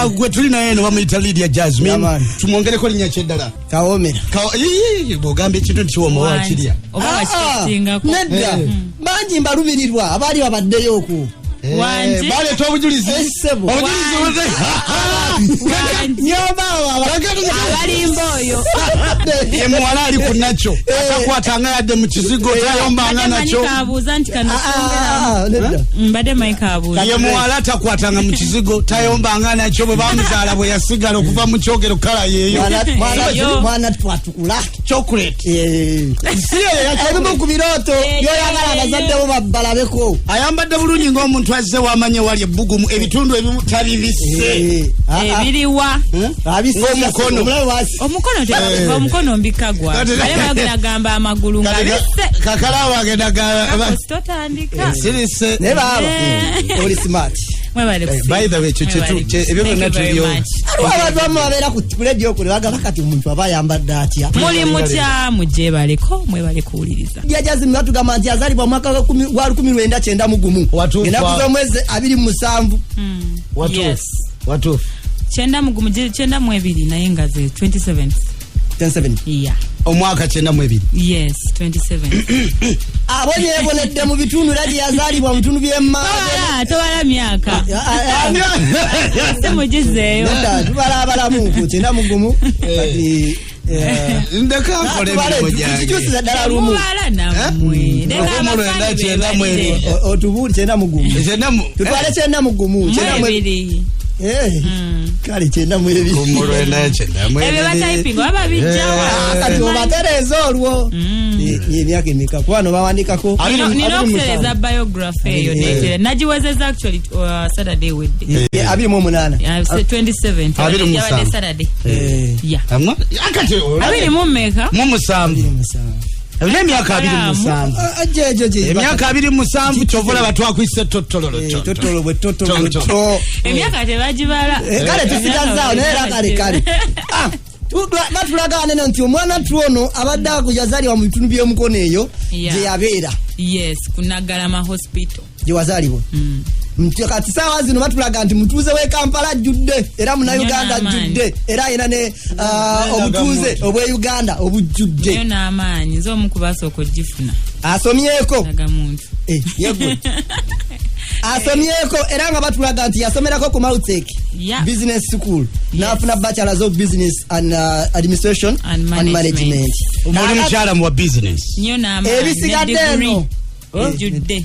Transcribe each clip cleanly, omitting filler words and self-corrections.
Gwe tuli naye eno bamuyita Lydia Jasmine. Yeah, man. Tumwongereko linnya kyeddala. Kawomera. Bw'ogamba ekintu nti kiwooma wakirya. Oba Ah, wakikostingako. Nedda, bangi mbalumirirwa abaali babaddeyo okwo. Wangi. Baleeta obujulizi. Essebo. Obujulizi Wangi. Nyomba abo. Abalimba oyo. Ye muwala ali ku nakyo, atakwatanga yadde mu kizigo, tayombanga Mbadde manyi nakyo. kabuuza nti kano Ah, ah, nedda. mbadde manyi kabuuza. Ye muwala takwatanga mu kizigo, tayombanga nakyo. Bwe bamuzaala bwe yasigala okuva mu kyogero kala yeeyo. Yo. Mwana twatukula. Chocolate. Eh. Si yeyo ya Ebimu ku birooto Eh, byoyagala eh, abazadde bo balabeko. Ayambadde bulungi ng'omuntu azze wamanye wali ebbugumu, ebitundu ebimu tabibisse. Eh, ah, ah. Ebiriwa? Abisse. Ng'omukono. Omulabe wasi. Omukono omukono mbika gwa Kati- naye bagenda gamba amagulu nga bisse. Kakalaawo agenda Totandika. sirise. Naye baaba Eh. oli smart. Mwebale kusiima. By the way, ekyo Mwebale ebyo kusiima. byonna Thank you very tubyo- much. Waliwo abantu abamu babeera ku radio okwo ne bagamba, kati omuntu aba ayambadde atya? Muli mutya? Mugyebaleko, mwebale kuwuliriza. Lydia Jasmine batugamba nti yazaalibwa mu mwaka gwa 1991. Watuufu. Ennaku z'omwezi 27. Yes. Watuufu. 91, 92, naye nga ze 27. 27. Yeah. Omwaka 92. Yes, 27. Abonyeebonedde mu bitundu era gye yazaalibwa mu bitundu by'emma. Tobala, tobala myaka, si mugizeeyo. Tubala abalamu ku 91 kati Ndeka nkola emirimu gyange. Kikyusiza ddala lumu. Mubala nammwe. Leka 1992. abafaani beebalire. Otubuuli 91. Tutwale 91. Mu ebiri. Eh, kale 92. Ebyo batayipinga oba babijjawa? Kati obatereeza olwo. Eh, emyaka emeka? Kuba no bawandikako Nina 27. okutereza biography eyo neetera nagiwezeza actually Saturday wedde. 28. 27. 27. Yabadde Saturday. Yeah. Akati 20 mmeka? Mu musanvu. 27. Olina emyaka 27. Ah, gye gye. Emyaka 27, kyova olaba twakwisa ettotololo. Totolo bwe totolo bwe Tonto. to. Emyaka tebagibala. Eh, kale tusigazaawo naye era kale Ah, batulagaane no nti omwana tu ono abadde yazaalibwa mu bitundu by'omukono eyo gye yabeera. Yes, ku Naggalama Hospital. Gye wazaalibwa. Nti kati saawa zino batulaga nti mutuuze w'e Kampala ajjudde, era munauganda Nnyo n'amaanyi. ajjudde, era alina ne obutuuze obw'e Uganda obujjudde. Nyo n'amaanyi, nze omu ku basooka ogifuna. Asomyeko. Nagamuntu. Eh, yeggwe asomyeko, era nga batulaga nti yasomerako ku Mautek Business School, n'afuna Bachelors of Business and Administration And Management. Oli mukyala mu wa business. Nnyo n'amaanyi. Ebisigadde Ne degree eno. ejjudde.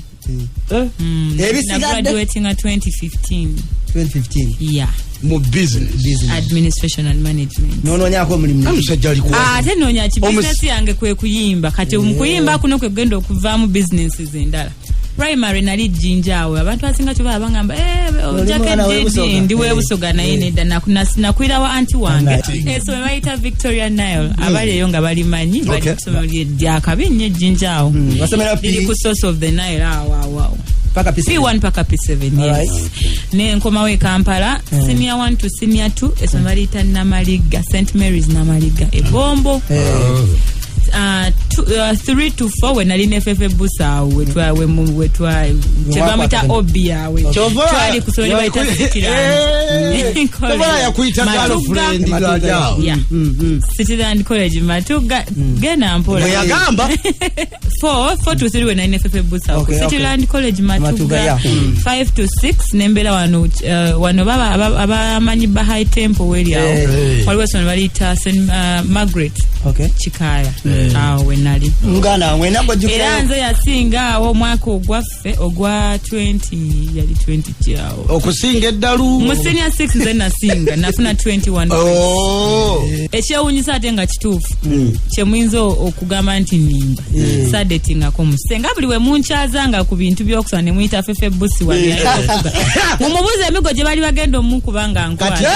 Ebisigadde. Nagraduatinga 2015. 2015. Yeah. Mu business. Business. Administration and Management. Nonoonyako omulimu. Omusajja ali ku Ate noonya ki? Bizinesi yange kwe kuyimba. Kati mu kuyimba kuno kwe kugenda okuvaamu businesses endala. Primary nali Jjinja awo, abantu abasinga kyobala bagamba, "Eh, Oli ojjako mwana edidi." w'Ebusoga. Ndi w'Ebusoga, naye nedda, nakwira wa anti wange. Anti. Essomero bayita Victoria Nile, abali eyo nga balimanyi, bali kusomero lyakabi nnyo ejjinja awo. Wasomera P- Liri ku source of the Nile awo awo awo. Paka P7. P1 paka P7, yes. Nenkomawo e Kampala, senior 1 to senior 2, essomero baliyita Namaliga, St Mary's Namaliga ebombo. 3 to 4 we nali ne Fefe Busa awo wetwa kyebamuyita obi awe. Twali ku ssomero bayita Cityland. Tobola yakuyita Matuga. girlfriend. Matuga. Gajawo. Yeah. Cityland College Matuga, genda mpola. Bwe yagamba. 4 to 3 we nali ne Fefe Busa ku Cityland College Matuga, Matuga. 5 to 6 nembeera wano, wano baba abamanyi Bahai Temple weri awo. Waliwo essomero baliyita St Margaret Kikaaya, awo we nali. Muganda wange nabwo. Era nze yasinga awo omwaka ogwaffe ogwa 20, yali 20 kyawo. Okusinga eddalu. Mu senior 6 nze nasinga, nafuna 21. Oh. Ekyewunyisa ate nga kituufu, kyemuyinza okugamba nti nimba sadetingako musenga, buli we munkyazanga ku bintu byokusoma ne muyita Fefe Busi wabyaokuga, mumubuuza emigo gye bali bagenda omukuba nga Kati nkwata.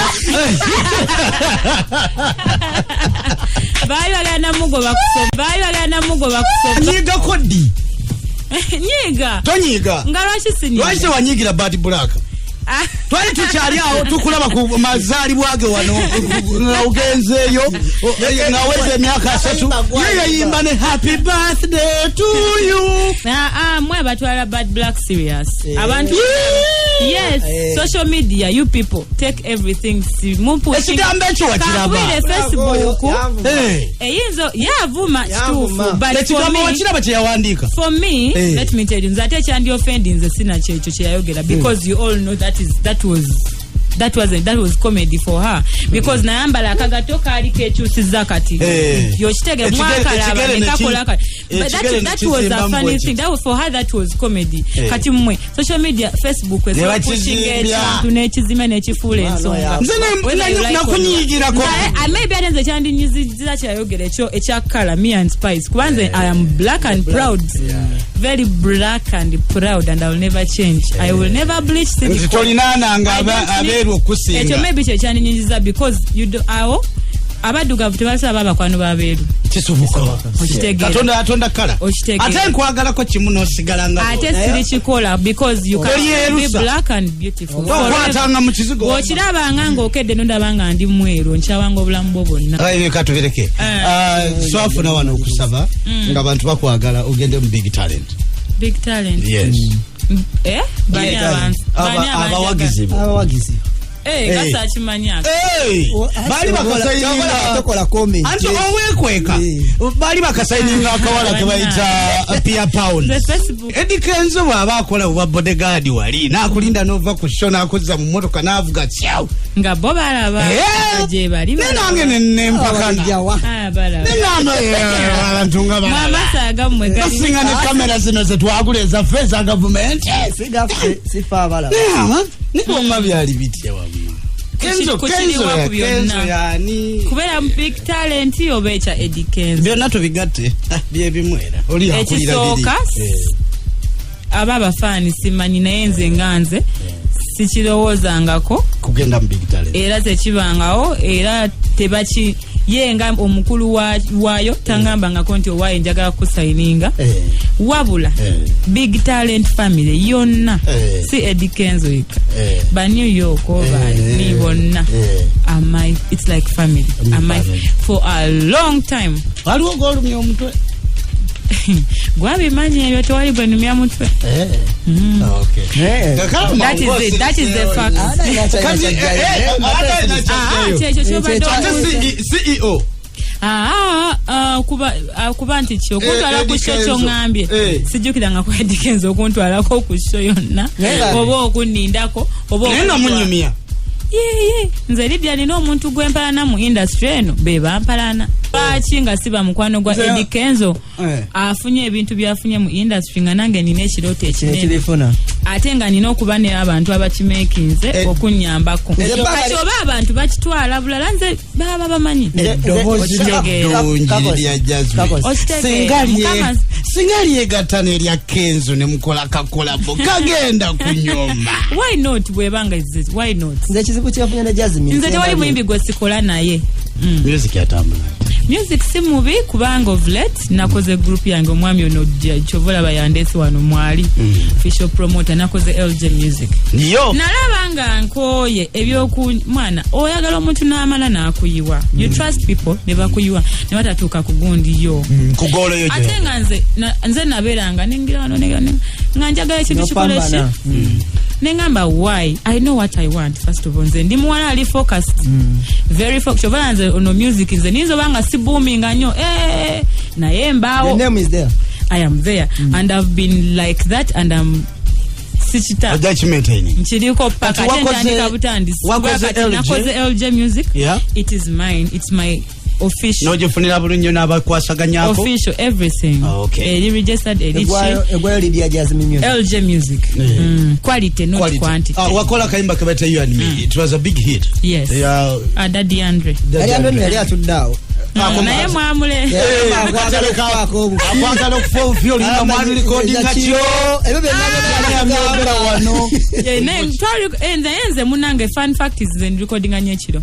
Baali bagenda mugoba kusoma, baali bagenda mugoba kusoma. Nyiigako ddi? Nyiiga. Tonyiiga? Nga lwaki Lwaki sinyiiga? tewanyiigira Bad Black? Twali tukyali awo tukulaba ku mazaalibwa ge wano nga ogenzeeyo nga weza emyaka 30, ye yayimba ne "Happy birthday to you". Ah, ah, mwe abatwala Bad Black serious, abantu, yes. Social media, you people take everything Ekigambo ekyo wakiraba? Kankubire Facebook. Eh. Eyinza yavuma, kituufu. Yavuma. But for Ekigambo me, wakiraba kyeyawandiika? for me, let me tell you, nze ate ekyandi offend nze sina kyekyo kyeyayogera, because you all know that is that was that wasn't that was comedy for her, because nayambala akagato kaali kekyusiza kati. Yokitege mwakalaba Ekigere nekakola kati. But ekigere that was a nekizimbamu funny bwe thing. That was for her, that was comedy. Kati mmwe social media, Facebook Ne esobola kupushinga bakizimbya. ekintu n'ekizimya n'ekifuula ensonga. Nze Whether you like or not. nakunyiigirako. Maybe ate nze kyandinyiziza kyeyayogera ekyo ekya color, me and Spice, kuba nze I am black and proud, very black and proud, and I will never change, I will never bleach Nti silicone. tolinaananga I don't need- abeeru okusinga. Ekyo maybe kyekyandinyiziza, because you do, awo abaddugavu tebasobola babakwano babeeru. Kisoboka. Okitegeera? Katonda yatonda color. Okitegeera? Ate nkwagalako kimu, n'osigala nga Ate sirikikola, because you can be Olyerusa. black and beautiful. Okwatanga mu kizigo. Bw'okirabanga ng'okedde nondaba nga ndi mweru, nkyawanga obulamu bwo bwonna. Reka tubireke. Ah, twafuna wano okusaba nga bantu bakwagala ogende mu Big Talent. Big Talent? Yes. Eh, bani abantu? Bani abantu? Abawagizi bo. Abawagizi. Eh, gasa akimanya. Hey, baali bakasayininga. Tokola comment. Anti oweekweka. Baali bakasayininga akawala ke bayita Pia Pounds. The Facebook. Eddy Kenzo bw'aba akola obwa bodyguard wali n'akulinda n'ova ku show n'akuzza mu motoka n'avuga kyaw. Nga bo balaba nga gye bali. Ne nange nempakana. Abalijjawa. Ah, balaba. Neŋŋamba abantu nga balaba. Mwamaaso agammwe gali Basinga ne kamera zino zetwagula ezaffe eza gavumenti. Sigaffe, sifa abalaba. Niboma byali bitya wamma? Kenzo, Ku Kenzo kiriwa ku byonna. Kenzo yani? Kubeera mu Big Talent oba ekya Eddy Kenzo? Byonna tubigatte. Ah, byebimu era oli akulira biri. Ekisooka, aba abafaani simanyi, naye nze nga nze sikirowoozangako. Kugenda mu Big Talent. Era tekibangawo, era tebaki ye nga omukulu waayo tangambangako nti owaaye njagala kusayininga. Wabula Big Talent family yonna, si Eddy Kenzo yekka, ba New York oba ni bonna, am it's like family. Am I, Family. for a long time. Waliwo gwolumya omutwe? Gwabimanyi ebyo, tewali gwenumya mutwe. Okay. That is it, that is the fact. Kati, ate Ah, kyekyo kyobadde ate obuuza. CEO. Ah, ah, kuba nti ki okuntwala Eddie ku show Kenzo. kyoŋŋambye, sijjukiranga ku Eddy Kenzo okuntwalako ku show yonna oba okunnindako oba Naye nga munyumya. Yeye, nze Lydia nina omuntu gwempalana mu industry eno, be bampalana lwaki nga siba mukwano gwa Eddy Kenzo afunye ebintu byafunye mu industry, nga nange nina ekirooto ekinene, Ekibifuna. ate nga nina okuba ne abantu abakimekinze okunyambako. Kati oba abantu bakitwala bulala, nze baba bamanyi. Eddoboozi Okitegeera. ddungi lya Jazmine. Kakos. Okitegeera. Singa lyegatta n'erya Kenzo ne mukola kakolabo kagenda kunyoma. Why not? Bwebanga why not? Nze ekizibu kyenfunye ne Jazmine, Nze tewali muyimbi gwe sikola naye. Music yatambula? Music si mubi, kubanga of late nakoze group yange. Omwami ono kyova olaba yandeese wano mwali official promoter, nakoze LJ Music. Yo. Nalaba nga nkooye ebyoku mwana oyagala omuntu n'amala n'akuyiwa. You trust people ne bakuyiwa ne batatuuka ku gundi yo. Ku goal yo. Ate nga nze nze nabeeranga ningira wano nga njagala ekintu kikole ki. Nopambana. Neŋŋamba why? I know what I want. First of all, nze ndi muwala ali focused, very focused. Kyova nze ono music nze niyinza oba nga si boominga nnyo, naye The mbaawo. name is there. I am there and I've been like that and I'm sikita. Ojja kimaintaining. Nkiriko paka Kati ate ntandika butandisi. Wakoze Kuba kati LJ? nakoze LJ Music. It is mine, it's my official. N'ogifunira bulungi n'abakwasaganyako. Official everything. Okay. Eri registered, eri ki. Egwayo Lydia Jazmine Music. LJ Music. Quality, not Quality. quantity. Ah, wakola kayimba kebaita "You and Me". It was a big hit. Yes. Yeah. Ah, Daddy Andre. Yali Andre yali atudde awo. Naye mwamule. Akwagala okufaako obufi. Akwagala okufa obufi, olinga mwani recordinga kyo. Ebyo byonna. Abyogera wano. Yeah, naye nze munange, fun fact is nze recordinga nnyo ekiro.